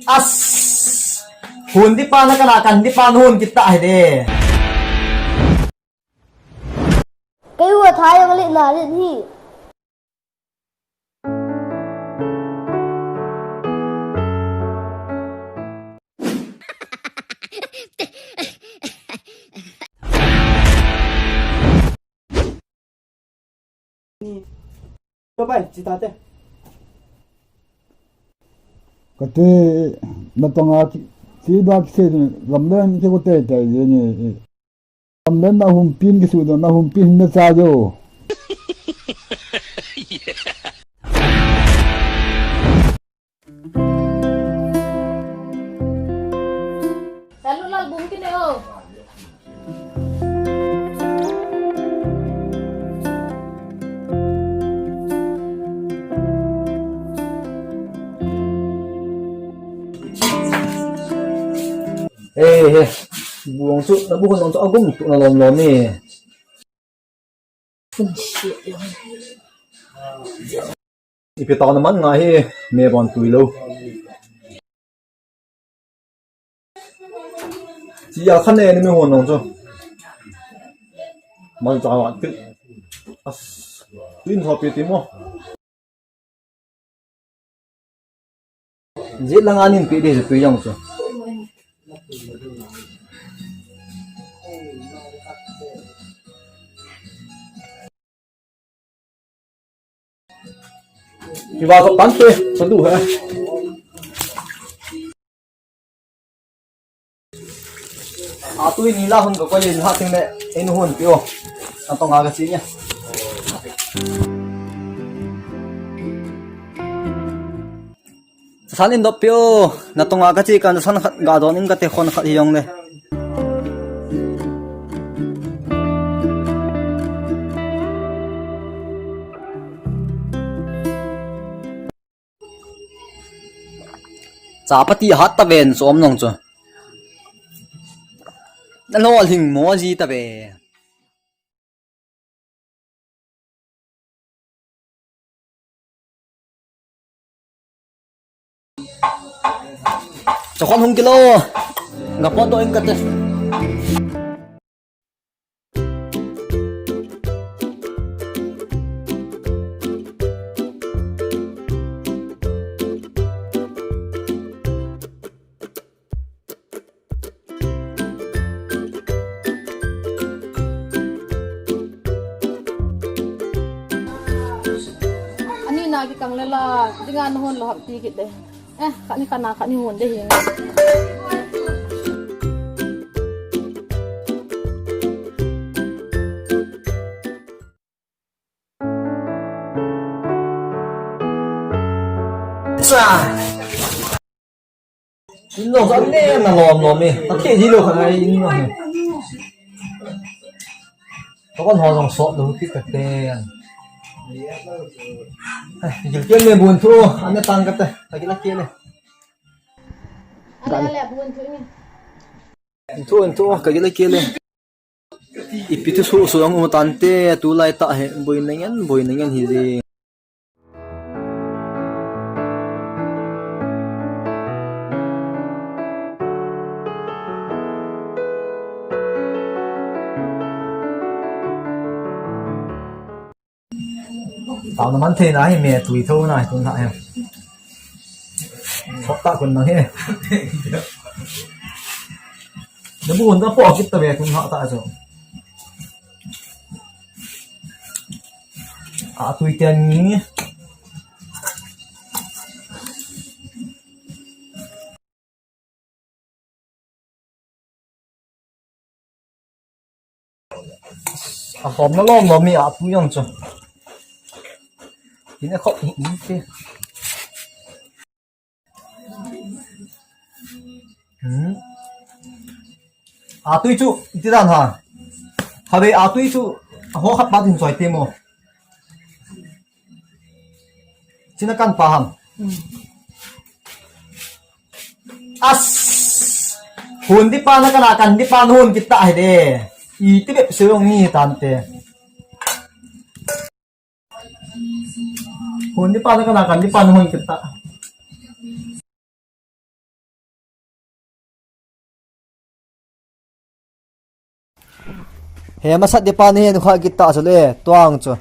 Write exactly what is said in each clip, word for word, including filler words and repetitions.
As! Hon dipa na kana kan dipa na hon kita hi de. Kei u a tha jong le na le hi. Ka bai, chi ta te. Kate, na tong a ki, ki ba ki se ni, lam den ki ko te te ye ni. Lam den na hum pin ki su do, na hum pin na cha jo. Lalu lal bum kine o. Eh, eh. Buang su, na bukan nong su agum tu na lom lom ni. Ipi tah na man ngai hi, me bon tui lo. Chi a khan ne ni me hon nong chu. Man cha wa ti. As. Tuin ho pi ti mo. Jit lang anin pi di tui jong chu. Kiva ko pan te, sa du he. A tui ni la hun ko ko yin ha ting le, en hun pi o. A tong a ka chi nia. San in dop pi o, na tong a ka chi kan san khat ga don in ka te khon khat hi jong le. Chapati hat ta ven som nong chu. Na lo hing mo ji ta ve. Chakon hung kilo. Nga pot do in kate. Ani na ki kang le la, dinga na hon lo hap ti ki de. Eh, khat ni khat na khat ni hon de hi. Sa. In lo sa ne na lom lom ni. Ta ke ji lo kha ai in lo. Ka kon ho jong sot lo ki ka te. Ai, gil ke me bun thu, ane tang ka te. Ta ki la ke le. Ane le bun thu ni. Thu, thu, ka ki la ke le. Ipi thu su su ang um tante, tulai ta he, boina ngen, boina ngen hi ji. Tao na man thei na hi me tui tho na hi tun na hi. Sot ta kun na hi. Na bu hun ta po kit ta ve kun ha ta chu. A tui ten ni. A hom na lom lom mi a tui jong chu. Ina khop hi in te. Hmm. A tui chu, iti dan ha. Habe a tui chu, ho khat pa din choi te mo. China kan pa ham. As. Hun di pa na kana kan di pa na hun kita hai de. Iti bep se yong ni tante. Hun di pa na kana kan di pa na hun kita. He masat di pa ni he nu kha kita chu le, tuang chu.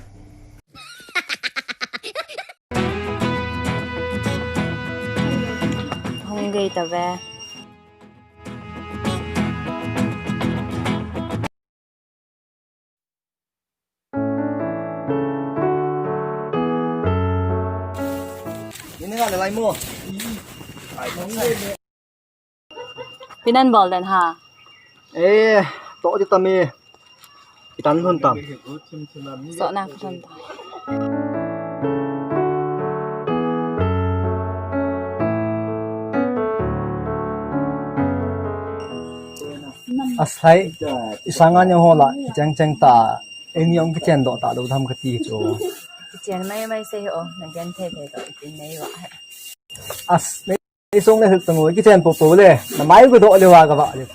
Hung gei ta ve. Ini nga le lai mo. Pinan bol den ha. Eh, to di tami. Itan lhun tam. So na ka lhun tam. Asai, isanga ni ho la, cheng cheng ta, eni ong kichen doh ta lo tham kati chu. Kichen mai mai se ho, na gen the the to, itin nei wa. As, Isung le huk tang ui, kichen popo le, na mai gu doh le wa ka ba le.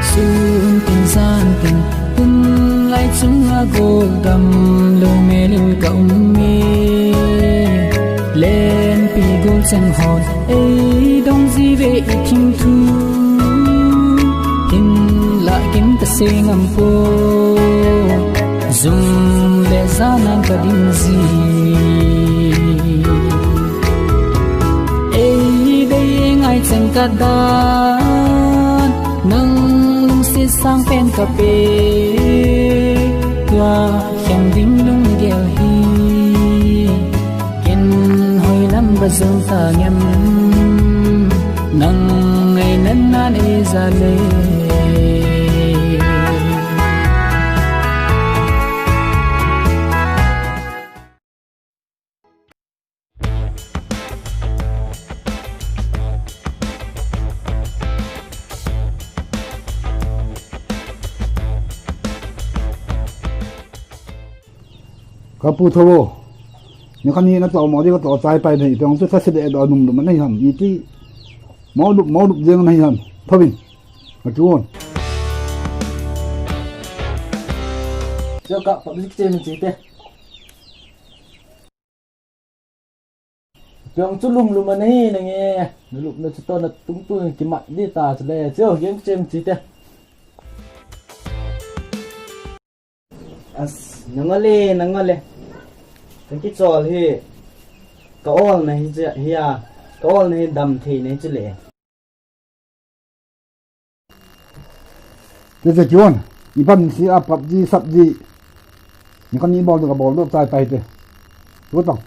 Sun tin jan tin, hun lai chunga gol dam lo melin ka um e. Lenpi gol chang hon, ei dong ji ve i thim thu. Kin la kin ta se ngam po. Zung le zanan ka ding ji. Ei dei ngai chang ka dan, nang lungsit sang pen ka pe. Tua khen ding lunggel hi. Ken hoi lam ba zong ta ngem, nang ngai nan nan e za le. Ka pu tho. Ni kani na to mo di ka to chai pai nei tong chu ka se de do nung dum nei ham. Iti. Mo lup, mo lup jeng nei ham. Thovin. Ka chuan. Sio ka public che min che te. Piang chu lum lum a nei na nge. Na lup na chu to na tung tung kimat di ta chu le. Sio, game chem chi te. As, nangole, nangole. Ka kichol hi. Ka ol na hi cha, hi a. Ka ol na hi dam thei nei chu le. Te te chuan, i pan si a PUBG, SUBG. Ni kani bol ka bol do chai pai te. Tu tang.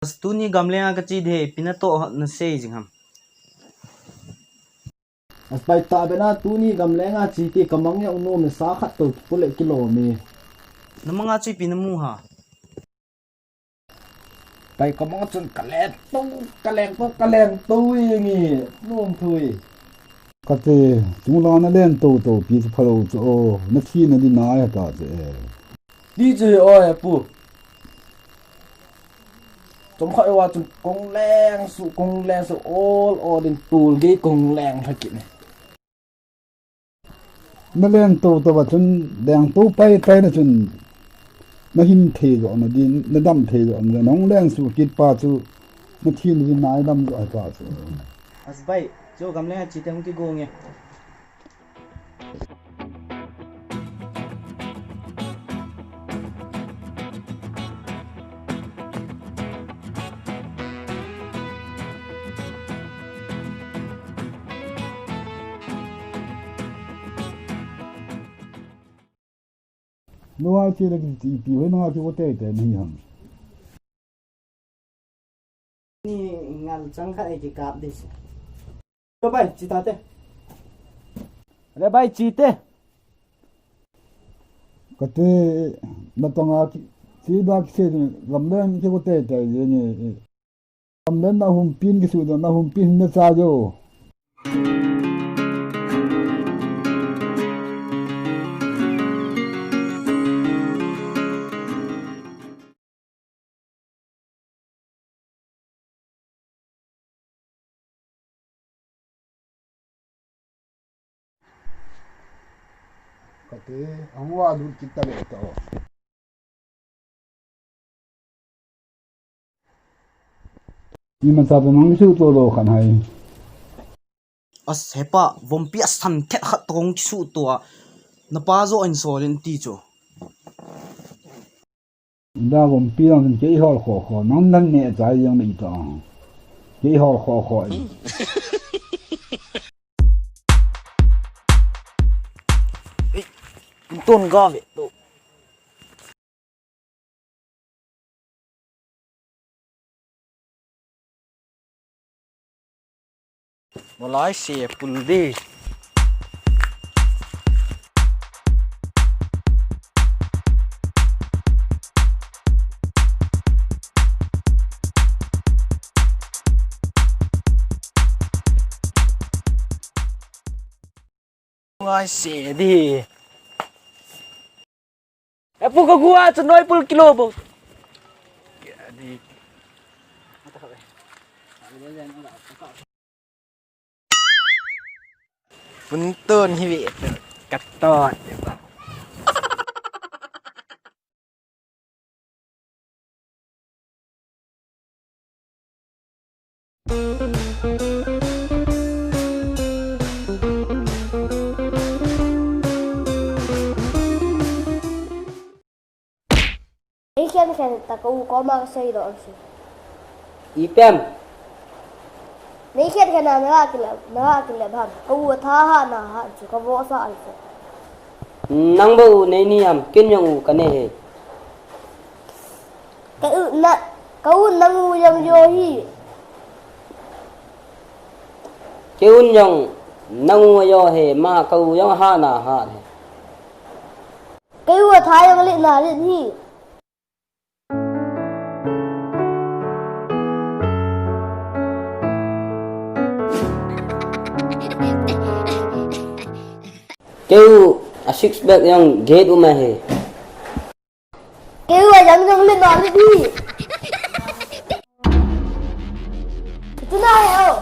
As tuni gamlenga ka chi de, pina to na sei jing ham. As pai ta bena tuni gamlenga chi ti ka mang ya uno me sa khat to pule kilo me. Na manga chi pina mu ha. Pai ka mang chun ka leng to, ka leng to, ka leng to i ngi, nuam thui. Ka te, tung la na leng to to pi chu phalo chu o, na thi na di nai ta che. Di che o e pu. Chom kha e wa chun kong leng su, kong leng su, ol ol in tul ge kong leng tha ki ne. Na leng to to ba chun leng to pai pai na chun na hin thei zo na din, na dam thei zo na nong leng su kit pa chu na thin din na dam zo pa chu. As bai, chu gam leng chi te hung ki go nge. Nua chi le ki pi hoi na ki o te te ni ham. Ni ngal chang kha e ki kap di si. Ko bai chi ta te. Le bai chi te. Ka te na tanga ki chi da ki se gam len ki o te te ye ni. Gam len na hum pin ki su da na hum pin na cha jo. Ate, ahung va lut kit ta le to. Imacha pa nang suhto lou khat hai. As, hepa, vompi asan thet khat tong kisuhto a. Napa joh in sol in ti chu. Da vompi lang kei hol kho kho, nang nan ne chai jeng le ito. Kei hol kho kho. Ei, tun ga ve to. Malai se pul di. Ngai se di. E pu, ka gua chu noi pul kilo bo. Pun tun hi ve ka to. Nei khen khen ta ka u koma ka seidoh chu. Ipi ham? Nei khen khen a na ga kile, na ga kile ham. Ka u a tha ha na ha chu ka vohsa ai chu. Nang bou u nei ni ham, ken jong u ka nei e. Ka u na, ka u nang u jong jo hi. Kei un jong nang u jo hi, ma ka u jong ha na ha hi. Kei u a tha jong lit na lit hi. Kei u a six pack jong get um ahi. Kei u a jang jong lit na lit hi. Itu na he o.